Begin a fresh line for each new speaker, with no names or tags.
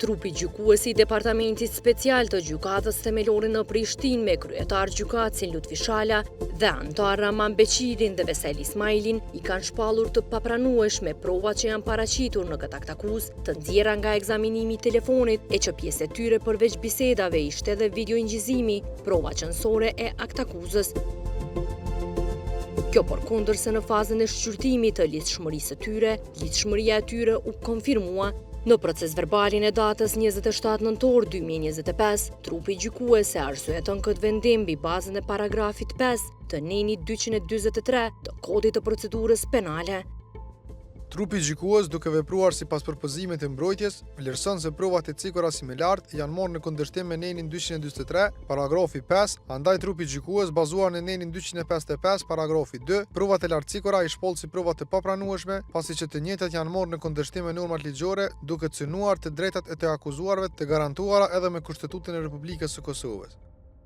Trupi gjykues i Departamentit Special të Gjykatës Themelore në Prishtinë me kryetar gjykatësin Lutfi Shala dhe anëtarë Rrahman Beqirin dhe Vesel Ismailin i kanë shpallur të papranueshme provat që janë paraqitur në këtë aktakuzë të nxjerra nga ekzaminimi i telefonit e që pjesë e tyre përveç bisedave ishte edhe videoinçizimi, prova qenësore e aktakuzës. Kjo përkundër se në fazën e shqyrtimit të ligjshmërisë së tyre, ligjshmëria e tyre u konfirmua në procesverbalin e datës 27 nëntor 2025, trupi gjykues e arsyeton këtë vendim mbi bazën e paragrafit 5 të nenit 243 të Kodit të Procedurës Penale.
Trupi gjykues, duke vepruar sipas propozimit të mbrojtjes, vlerëson se provat e cekura si më lart janë marrë në kundërshtim me nenin 243, paragrafi 5, andaj trupi gjykues, bazuar në nenin 255, paragrafi 2, provat e lartcekura i shpall si prova të papranueshme, pasi që të njëjtat janë marrë në kundërshtim me normat ligjore, duke cenuar të drejtat e të akuzuarve të garantuara edhe me Kushtetutën e Republikës së Kosovës.